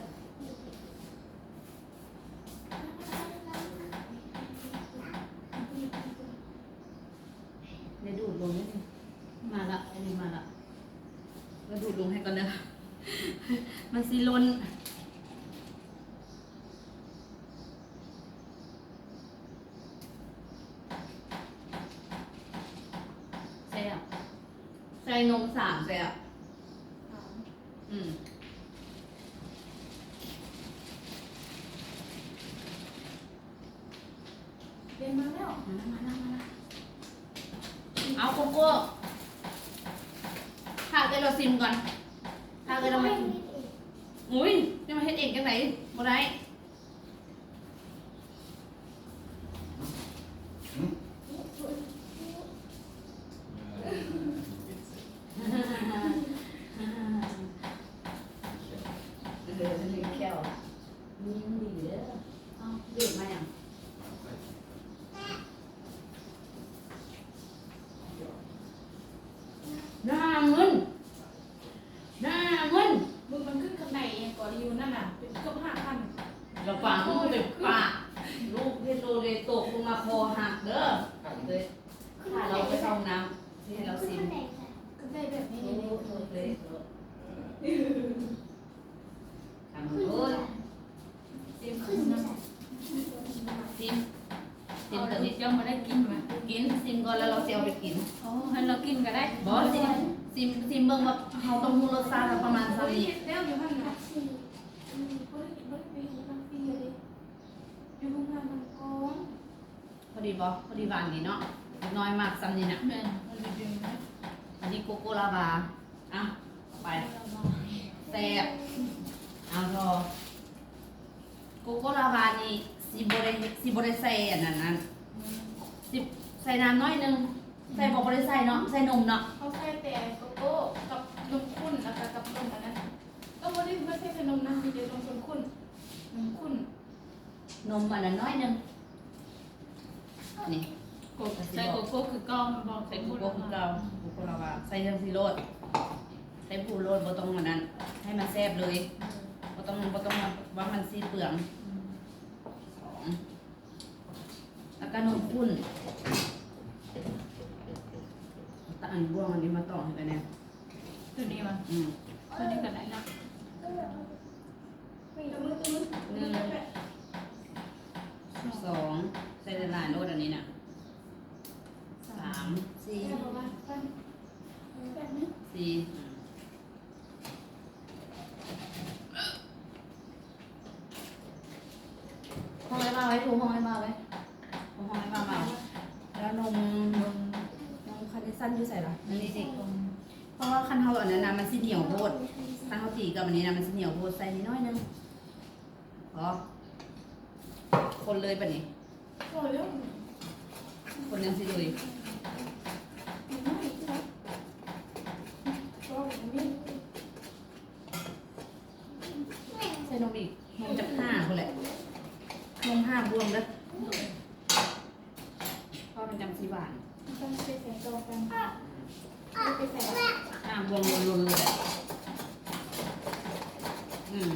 ໄດ້ດູດລົງເດ້ ມາລະ ອັນນີ້ ລົງໃຫ້ກ່ອນເດີ ມັນຊິຫຼົ່ນ. ແຊບ ໃສ່ນົມສາມແຊບ. ອືມ ເດ ມາແລ້ວ ມາແລ້ວ ມາແລ້ວ ມາແລ້ວ. ເອົາ ໂກໂກ້ ຖ້າແຕ່ລາວຊິມກ່ອນ ຖ້າແຕ່ລາວມາກິນ. ອຸ້ຍ ຈະມາເຮັດເອງຈັ່ງໃດ ບໍ່ໄດ້. ເອີ ແຂ້ວ ຍິງດີເດີ. ເອົາ ເບກມາຫຍັງ? ໜ້າມຶນ ໜ້າມຶນ. ມຶງມັນຂຶ້ນຂັ້ນໄດອີ່ຫຍັງເກາະ ຢູ່ນັ້ນນະ ເປັນເກືອບຫ້າຂັ້ນ. ລະວັງເປັນປາກ ລູກເຮັດໂລເລຕົກລົງມາຄໍຫັກເດີ. ຖ້າລາວໄປເຂົ້າຫ້ອງນ້ຳ ຊິໃຫ້ລາວຊິມ. ຂຶ້ນໄດແບບນີ້ ໂອ້ໂຫ ເລໂຕ ຄັນເອີຍ. ຊິມ ຊິມ ຊິມຕົວນີ້. ເຈົ້າບໍ່ໄດ້ກິນຫວາ? ກິນ ຊິມກ່ອນ ແລ້ວລາວຊິເອົາໄປກິນ. ອໍ ໃຫ້ລາວກິນກໍໄດ້. ບໍ່ ຊິມ ຊິມ ຊິມເບິ່ງວ່າເຮົາຕ້ອງຮູ້ລົດຊາດປະມານສ່ຳນີ້. ເຮັດແລ້ວຢູ່ຫັ້ນນະ. ບໍ່ໄດ້ ບໍ່ໄດ້ໄປເຮັດນຳຟຣີເດ້ ຢູ່ໂຮງງານນຳກ່ອນ. ພໍດີບໍ່? ພໍດີຫວານດີເນາະ ເດັກນ້ອຍມັກສ່ຳນີ້ນະ. ແມ່ນ ພໍດີເປັນນະ. ອັນນີ້ໂກໂກລາວາ ອ່ະ ເອົາໄປ ແຊບ. ເອົາ ໂກໂກລາວານີ້ຊິບໍ່ໄດ້ ຊິບໍ່ໄດ້ໃສ່ອັນນັ້ນນະ ຊິໃສ່ນ້ຳໜ້ອຍໜຶ່ງ. ໃສ່ບໍ່? ບໍ່ໄດ້ໃສ່ເນາະ ໃສ່ນົມເນາະ. ເຮົາໃສ່ແຕ່ໂກໂກ້ກັບນົມຂຸ້ນ ແລ້ວກໍກັບນົມອັນນັ້ນ. ກໍບໍ່ໄດ້ ບໍ່ໃສ່ແຕ່ນົມນະ ມີແຕ່ນົມຂຸ້ນໆ ນົມຂຸ້ນ. ນົມອັນນັ້ນໜ້ອຍໜຶ່ງ ນີ້ ໂກ ໃສ່ໂກໂກ້ຄືເກົ່າ ມັນບອກ ໃສ່ໂກໂກ້ຄືເກົ່າ. ໂກໂກລາວາ ໃສ່ຈັ່ງຊີ້ໂລດ ໃສ່ພູໂລດ ບໍ່ຕ້ອງອັນນັ້ນ ໃຫ້ມັນແຊບເລີຍ. ເອີ ບໍ່ຕ້ອງ ບໍ່ຕ້ອງວ່າມັນຊິເປືອງ. ອືມ ສອງ ແລ້ວກໍນົມຂຸ້ນ. ຕະ ອັນບ່ວງອັນນີ້ມາຕອງໃຫ້ແດ່. ຕົວນີ້ຫວາ? ອືມ ຕົວນີ້ກໍໄດ້ລະ. ໜຶ່ງ ສອງ ໃສ່ຫຼາຍໆໂລດອັນນີ້ນະ. ສາມ ສີ່ ສີ່ ອືມ ຫ້ອງອ້າຍບ່າວໄວ້ ໂທຫ້ອງອ້າຍບ່າວໄວ້ ໂທຫ້ອງອ້າຍບ່າວມາ. ແລ້ວນົມ ນົມ ນົມຄາເນຊັນຢູ່ໃສລະ? ອັນນີ້ຕິ ເພາະວ່າຄັນເຮົາອັນນັ້ນນະ ມັນຊິໜຽວໂພດ. ຄັນເຮົາຕີກັບອັນນີ້ນະ ມັນຊິໜຽວໂພດ. ໃສ່ນິດໜ້ອຍໜຶ່ງ ພໍ ຄົນເລີຍບາດນີ້ ຄົນຍັງຊິລຸຍ. ໃສ່ນົມອີກ ນົມຈັກຫ້າພຸ້ນແຫຼະ ນົມຫ້າບ່ວງເດີ ເພາະມັນຈັ່ງຊິຫວານ. ຕ້ອງໄປໃສ່ຕໍ່ກັນ ໄປໃສ່ ຫ້າບ່ວງລົ້ນໆເລີຍ. ອືມ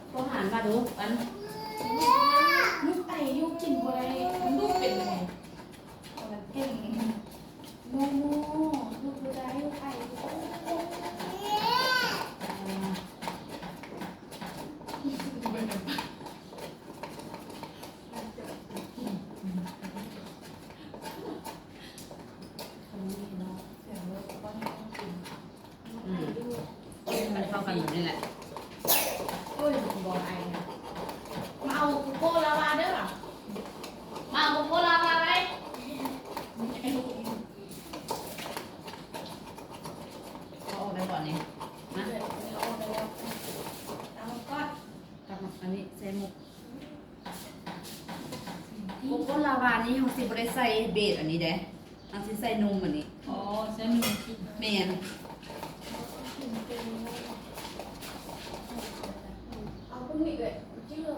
ໂທຫາມາດູ ອັນ ລູກໄອຢູ່ ກິນບໍ່ໄດ້ ມັນລູກເປັນໄດ? ມັນເກັ່ງ ໂນໂນ ລູກບໍ່ໄດ້ ລູກໄອຢູ່. ອືມ ໃຫ້ມັນເຂົ້າກັນແບບນີ້ແຫຼະ. ໂອ້ຍ ບໍ່ໄອນະ ມາເອົາໂກໂກ້ລາວາເດີ ມາເອົາໂກໂກ້ລາວາໄວ້. ເອົາອອກໄດ້ບໍ່ນີ້? ມາ ເອົາອອກໄດ້ແລ້ວ ເອົາກ່ອນ ກັບອັນນີ້ໃສ່ໝົດ. ໂກໂກ້ລາວານີ້ເຮົາຊິບໍ່ໄດ້ໃສ່ເບສອັນນີ້ເດ້ ເຮົາຊິໃສ່ນົມອັນນີ້. ອໍ ໃສ່ນົມ ແມ່ນ. ເອົາພວກນີ້ເອີຍ ເຈື່ອ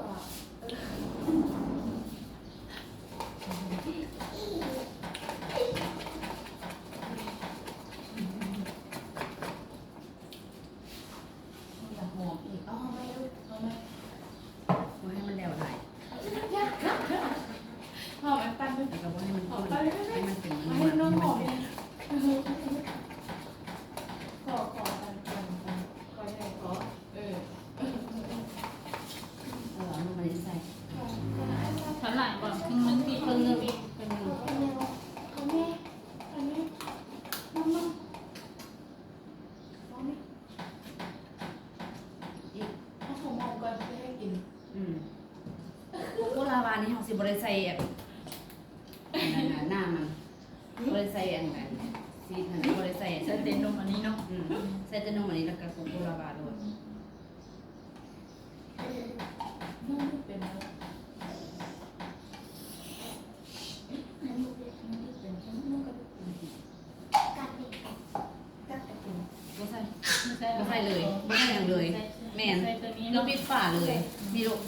ຢາກຫອມອີກ ເອົາຫອມໄວ້ເດີ ເອົາໄວ້ ບໍ່ໃຫ້ມັນແຫຼວຫຼາຍ ຫອມໄອ້ປັນ ແລ້ວກໍບໍ່ໃຫ້ມັນ ຫອມໄປ ໃຫ້ມັນເປັນ ໃຫ້ນ້ອງຫອມເອງ. ອັນນີ້ເຮົາຊິບໍ່ໄດ້ໃສ່ອັນ ອັນນັ້ນນະ ນ້ຳມັນ ບໍ່ໄດ້ໃສ່ອັນນັ້ນ ຊີສຫັ້ນ ບໍ່ໄດ້ໃສ່ອັນ ໃສ່ແຕ່ນົມອັນນີ້ເນາະ ອືມ ໃສ່ແຕ່ນົມອັນນີ້ ແລ້ວກໍໂກໂກ້ລາວາໂລດ. ບໍ່ໃສ່ ບໍ່ໃສ່ເລີຍ ບໍ່ໃສ່ຫຍັງເລີຍ ແມ່ນ ໃສ່ໂຕນີ້ ແລ້ວ ເນາະ ປິດຝາເລີຍ ນີ້ລູກ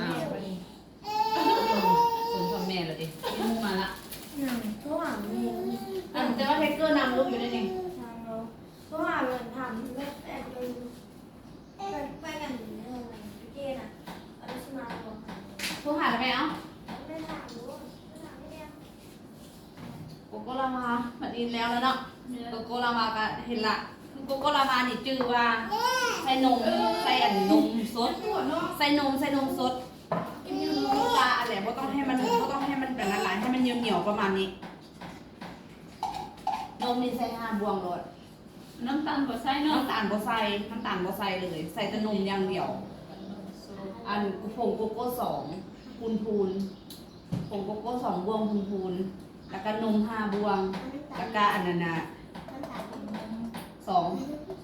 ອ້າວ ສູນສອນແມ່ແລ້ວຕິ ມີໝູ່ມາລະ ອືມ ໂທຫາແມ່ ອັນ ແຕ່ວ່າແທັກເກີນຳລູກຢູ່ໃນນີ້ ໂທຫາແມ່ ຖາມແມ່ແອດມິນ ໄປ ໄປກັນເດີ ເມື່ອກີ້ນະ ອາລິສມາບອກ ໂທຫາແມ່ເອົາ ແມ່ຖາມຢູ່ ແມ່ຖາມແມ່ ໂກໂກ້ລາວາ ບັດນີ້ແລ້ວແລ້ວເນາະ ແມ່ນ ໂກໂກ້ລາວາກໍເຫັນລະ ຄືໂກໂກ້ລາວານີ້ຈື່ວ່າໃສ່ນົມ ເອີ ໃສ່ອັນນົມສົດ ໃສ່ນົມ ໃສ່ນົມສົດ ກາອັນແຫຼະ ບໍ່ຕ້ອງໃຫ້ມັນ ບໍ່ຕ້ອງໃຫ້ມັນເປັນຫຼາຍ ໃຫ້ມັນໜຽວໆ ປະມານນີ້ ນົມນີ້ໃສ່ຫ້າບ່ວງໂລດ. ນ້ຳຕານບໍ່ໃສ່ເນາະ ນ້ຳຕານບໍ່ໃສ່ ນ້ຳຕານບໍ່ໃສ່ເລີຍ ໃສ່ແຕ່ນົມຢ່າງດຽວ ອັນ ຜົງໂກໂກ້ສອງພູນໆ ຜົງໂກໂກ້ສອງບ່ວງພູນໆ ແລ້ວກະນົມຫ້າບ່ວງ ແລ້ວກະອັນນັ້ນນະ ສອງ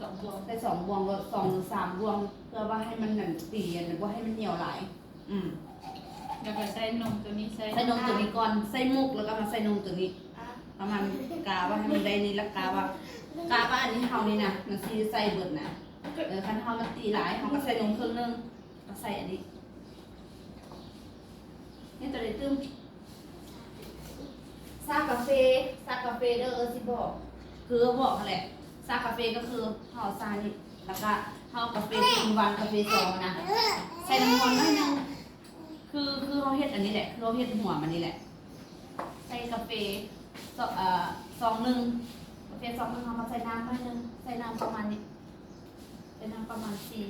ສອງບ່ວງ ໃສ່ສອງບ່ວງ ສອງຫຼືສາມບ່ວງ ເພື່ອວ່າໃຫ້ມັນນັ້ນ ຕີອັນນັ້ນ ບໍ່ໃຫ້ມັນໜຽວຫຼາຍ. ອືມ ແລ້ວກໍໃສ່ນົມໂຕນີ້ ໃສ່ ໃສ່ນົມໂຕນີ້ກ່ອນ ໃສ່ມຸກ ແລ້ວກໍມາໃສ່ນົມໂຕນີ້ ປະມານ ກະວ່າໃຫ້ມັນໄດ້ນີ້ ແລ້ວກະວ່າ ກະວ່າອັນນີ້ເຮົານີ້ນະ ມັນຊິໃສ່ເບິດນະ ເອີ ຄັນເຮົາມັນຕີຫຼາຍ ເຮົາກໍໃສ່ນົມເຄິ່ງໜຶ່ງ ກໍໃສ່ອັນນີ້ ນີ້ໂຕໃດຕື່ມ? ຊາກາເຟ ຊາກາເຟເດີ ເອີ ຊິບອກ ຄືບອກຫັ້ນແຫຼະ ຊາກາເຟກໍຄືເຮົາເອົາຊານີ້ ແລ້ວກະເຮົາເອົາກາເຟທີນວັນ ກາເຟຊອງນະ ໃສ່ນ້ຳຮ້ອນໜ້ອຍໜຶ່ງ ຄື ຄືເຮົາເຮັດອັນນີ້ແຫຼະ ຄືເຮົາເຮັດຫົວມັນນີ້ແຫຼະ ໃສ່ກາເຟ ຊ- ເອີ ຊອງໜຶ່ງ ກາເຟຊອງໜຶ່ງ ເຮົາກໍໃສ່ນ້ຳໜ້ອຍໜຶ່ງ ໃສ່ນ້ຳປະມານນີ້ ໃສ່ນ້ຳປະມານສີ່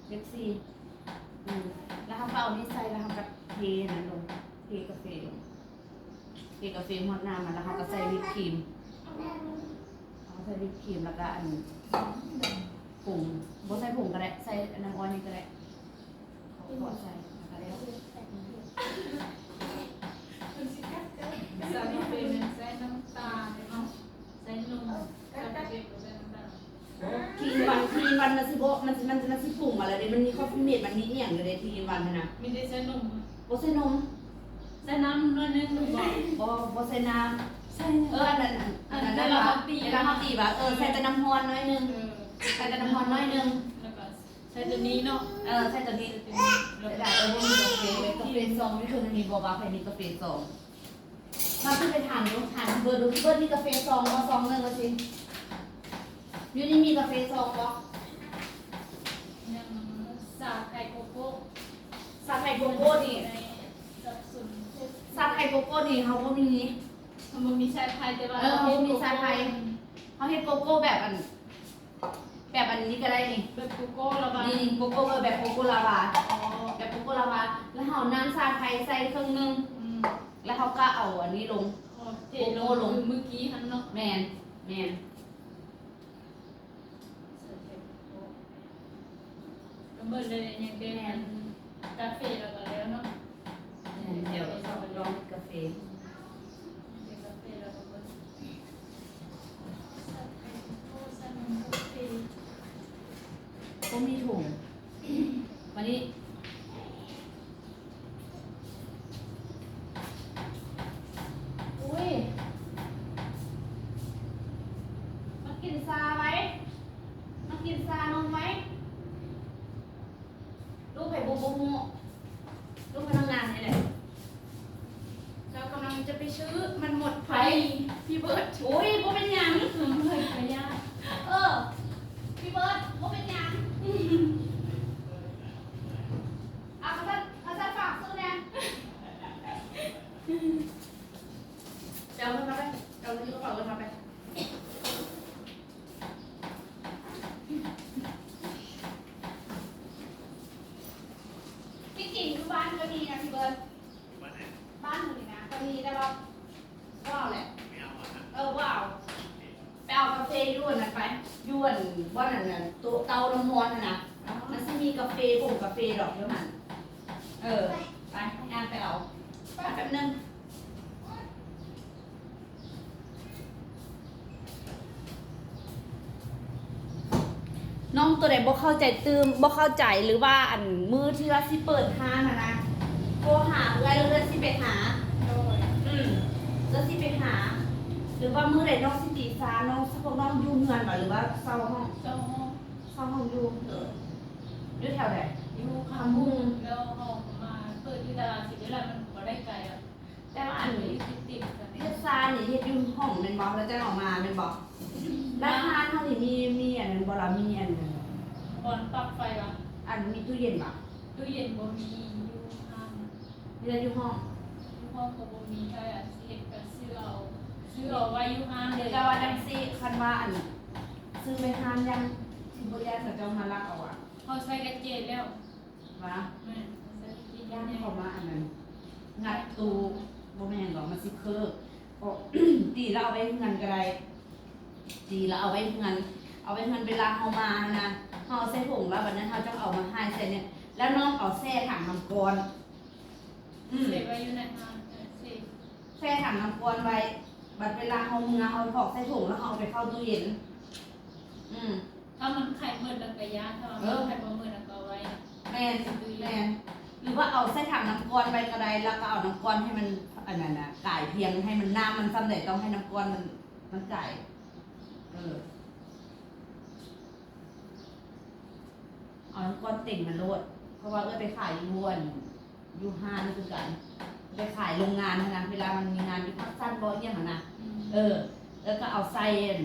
ເລັກສີ່ ອືມ ແລ້ວເຮົາກໍເອົານີ້ໃສ່ ແລ້ວເຮົາກໍເທນັ້ນລົງ ເທກາເຟລົງ ເທກາເຟຮອດນ້ຳມາ ແລ້ວເຮົາກໍໃສ່ວິບຄຣີມ ເຮົາໃສ່ວິບຄຣີມ ແລ້ວກໍອັນ ຜົງ ບໍ່ໃສ່ຜົງກໍໄດ້ ໃສ່ອັນນ້ຳອ້ອຍນີ້ກໍໄດ້ ເຂົ້າຂວດໃສ່ ແລ້ວກໍແລ້ວ ຊາກາເຟແມ່ນໃສ່ນ້ຳຕານເນາະ ໃສ່ນົມ ຊາກາເຟບໍ່ໃສ່ນ້ຳຕານ. ທີນວັນ ທີນວັນມັນຊິບໍ່ ມັນຊິ ມັນຊິ ມັນຊິປຸງມາແລ້ວເດ້ ມັນມີຄອບຟີເມດ ມັນມີອີ່ຫຍັງຢູ່ເດ້ ທີນວັນຫັ້ນນະ ມີແຕ່ໃສ່ນົມ ບໍ່ໃສ່ນົມ ໃສ່ນ້ຳໜ້ອຍໜຶ່ງ ບໍ່ ບໍ່ໃສ່ນ້ຳ ໃສ່ ເອີ ອັນນັ້ນ ອັນນັ້ນ ເວລາເຮົາຕີ ເວລາເຮົາຕີວ່າ ເອີ ໃສ່ແຕ່ນ້ຳຮ້ອນໜ້ອຍໜຶ່ງ ເອີ ໃສ່ແຕ່ນ້ຳຮ້ອນໜ້ອຍໜຶ່ງ ແລ້ວກໍໃສ່ໂຕນີ້ເນາະ ເອີ ໃສ່ໂຕນີ້ ໃສ່ໂຕນີ້ ເສຍດາຍ ເອີ ບໍ່ມີກາເຟ ກາເຟຊອງຢູ່ເທິງນີ້ ບໍ່ວ່າໃຜມີກາເຟຊອງ. ມາຄືໄປຖາມດູ ຖາມເບີດດູ ເບີດມີກາເຟຊອງບໍ່ ຊອງໜຶ່ງວ່າຊີ້ ຢູ່ນີ້ມີກາເຟຊອງບໍ່ ຍັງ ຊາໄທໂກໂກ້ ຊາໄທໂກໂກ້ນີ້ ຊາໄທໂກໂກ້ນີ້ເຮົາບໍ່ມີ ເຮົາບໍ່ມີຊາໄທ ແຕ່ວ່າ ເອີ ເຮົາບໍ່ມີຊາໄທ ເຮົາເຮັດໂກໂກ້ແບບອັນ ແບບອັນນີ້ກໍໄດ້ນີ້ ແບບໂກໂກ້ລາວາ ນີ້ ໂກໂກ້ ເອີ ແບບໂກໂກ້ລາວາ ອໍ ແບບໂກໂກ້ລາວາ ແລ້ວເຮົານ້ຳຊາໄທໃສ່ເຄິ່ງໜຶ່ງ ອືມ ແລ້ວເຮົາກໍເອົາອັນນີ້ລົງ ອໍ ເທລົງ ໂກໂກ້ລົງ ຄືມື້ກີ້ຫັ້ນເນາະ ແມ່ນ ແມ່ນ ກໍເບິດເລີຍ ຍັງແຕ່ ແມ່ນ ກາເຟແລ້ວກໍແລ້ວເນາະ ແມ່ນ ດຽວລອງເຮັດກາເຟ ບໍ່ມີຖົງ ມານີ້ ອຸ້ຍ ມາກິນຊາໄວ ມາກິນຊານົມໄວ. ລູກໃຜບຸ ບໍ່ຮູ້ ລູກພະນັກງານນີ້ແຫຼະ ເຂົາກຳລັງຈະໄປຊື້ ມັນໝົດພໍດີ ໃຜ? ພີ່ເບີດ ໂອ້ຍ ບໍ່ເປັນຫຍັງ ເບີດກໍຢ່າ ເອີ ພີ່ເບີດ ບໍ່ເປັນຫຍັງ ອາ ຄັນຊັ້ນ ຄັນຊັ້ນຝາກຊື້ແດ່ ໄປເອົາເງິນມາໄປ ເອົາເງິນຢູ່ກະເປົາເງິນມາໄປ. ທີ່ຈິງຢູ່ບ້ານກໍມີນະພີ່ເບີດ ບ້ານເຮົານີ້ນະກໍມີ ແຕ່ວ່າບໍ່ເອົາແຫຼະ ເອີ ບໍ່ເອົາ ໄປເອົາກາເຟຢູ່ອັນນັ້ນໄປ ຢູ່ອັນ ບ່ອນນັ້ນນະ ໂຕະເຕົານ້ຳຮ້ອນຫັ້ນນະ ມັນຊິມີກາເຟ ຜົງກາເຟດອກຢູ່ຫັ້ນ. ເອີ ໄປ ຍ່າງໄປເອົາ ໄປແປັບໜຶ່ງ. ນ້ອງໂຕໃດບໍ່ເຂົ້າໃຈຕື່ມ ບໍ່ເຂົ້າໃຈ ຫຼືວ່າອັນມື້ທີ່ວ່າຊິເປີດຮ້ານຫັ້ນນະ ໂທຫາເອື້ອຍ ແລ້ວເອື້ອຍຊິໄປຫາ. ໂດຍ ອືມ ເອື້ອຍຊິໄປຫາ ຫຼືວ່າມື້ໃດນ້ອງຊິຕີຊາ ນ້ອງ ພວກນ້ອງຢູ່ເຮືອນບໍ ຫຼືວ່າເຊົ່າຫ້ອງ? ເຊົ່າຫ້ອງ ເຊົ່າຫ້ອງຢູ່. ເອີ ຢູ່ແຖວໃດ? ຢູ່ຄຳຮຸ່ງ ແລ້ວເຮົາມາເປີດຢູ່ຕະຫຼາດສີວິໄລ ມັນບໍ່ໄດ້ໄກດອກ. ແຕ່ວ່າອັນ ຢູ່ຕິດໆກັນ ເຮັດຊານີ້ເຮັດຢູ່ຫ້ອງແມ່ນບໍ່? ແລ້ວຈັ່ງເອົາມາແມ່ນບໍ່? ແລ້ວຮ້ານເຮົານີ້ມີ ມີອັນນັ້ນບໍ່ລະ? ມີອັນ ບ່ອນປັກໄຟຫວາ? ອັນ ມີຕູ້ເຢັນຫວາ? ຕູ້ເຢັນບໍ່ມີຢູ່ຮ້ານ ມີແຕ່ຢູ່ຫ້ອງ. ຢູ່ຫ້ອງກໍບໍ່ມີ ຖ້າຢາກຊິເຮັດກໍຊື້ເອົາ ຊື້ເອົາໄວ້ຢູ່ຮ້ານເລີຍ. ແຕ່ວ່າຈັ່ງຊີ້ ຄັນວ່າອັນ ຊື້ໄວ້ຮ້ານ ຢ້ານຊິບໍ່ຢ້ານເຂົາເຈົ້າມາລັກເອົາຫວາ? ເຮົາໃສ່ກະເຈດແລ້ວ. ຫວາ? ແມ່ນ ຢ້ານເຂົາມາອັນນັ້ນ ງັດຕູ້ ບໍ່ແມ່ນດອກ ມັນຊິເຄີ. ເພາະ ຕີແລ້ວເອົາໄວ້ເຮືອນກໍໄດ້ ຕີແລ້ວເອົາໄວ້ເຮືອນ ເອົາໄວ້ເຮືອນ ເວລາເຮົາມາຫັ້ນນະ ເຮົາເອົາໃສ່ຖົງແລ້ວ ບັດນັ້ນເຮົາຈັ່ງເອົາມາໃຫ້ໃສ່ນີ້ ແລ້ວນ້ອງເອົາແຊ່ຖັງນ້ຳກ້ອນ. ອືມ ເຊໄວ້ຢູ່ໃນຮ້ານ ເອີ ເຊ ແຊ່ຖັງນ້ຳກ້ອນໄວ້ ບັດເວລາເຮົາເມືອ ເຮົາຖອກໃສ່ຖົງ ແລ້ວເຮົາເອົາໄປເຂົ້າຕູ້ເຢັນ. ອືມ ຖ້າມັນໄຂໝົດແລ້ວກໍຢ່າ ຖ້າວ່າ ເອີ ມັນໄຂບໍ່ໝົດແລ້ວກໍເອົາໄວ້. ແມ່ນ ແມ່ນ ຫຼືວ່າເອົາໃສ່ຖັງນ້ຳກ້ອນໄວ້ກໍໄດ້ ແລ້ວກໍເອົານ້ຳກ້ອນໃຫ້ມັນ ອັນນັ້ນນະ ກາຍພຽງ ໃຫ້ມັນ ນ້ຳມັນສ່ຳໃດ ຕ້ອງໃຫ້ນ້ຳກ້ອນມັນ ມັນກາຍ. ເອີ ເອົານ້ຳກ້ອນເຕັມມາໂລດ ເພາະວ່າເອື້ອຍໄປຂາຍຢູ່ອັນ ຢູ່ຮ້ານຄືກັນ ໄປຂາຍໂລງງານຫັ້ນນະ ເວລາມັນມີງານຢູ່ພາກຊັ້ນບໍ່ ອີ່ຫຍັງຫັ້ນນະ. ອືມ ເອີ ແລ້ວກໍເອົາໃສ່ອັນ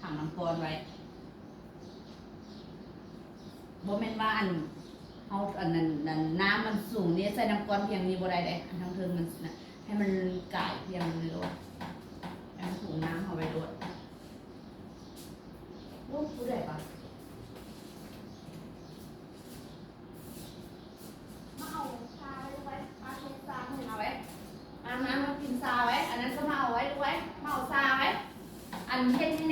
ຖັງນ້ຳກ້ອນໄວ້. ບໍ່ແມ່ນວ່າອັນ ເຮົາອັນນັ້ນ ອັນນ້ຳມັນສູງນີ້ ໃສ່ນ້ຳກ້ອນພຽງນີ້ບໍ່ໄດ້ເດ້ ອັນທາງເທິງມັນນະ ໃຫ້ມັນກາຍພຽງນີ້ໂລດ ໃຫ້ມັນຖູນ້ຳເຮົາໄວ້ໂລດ. ໂອ້ ຜູ້ໃດວະ?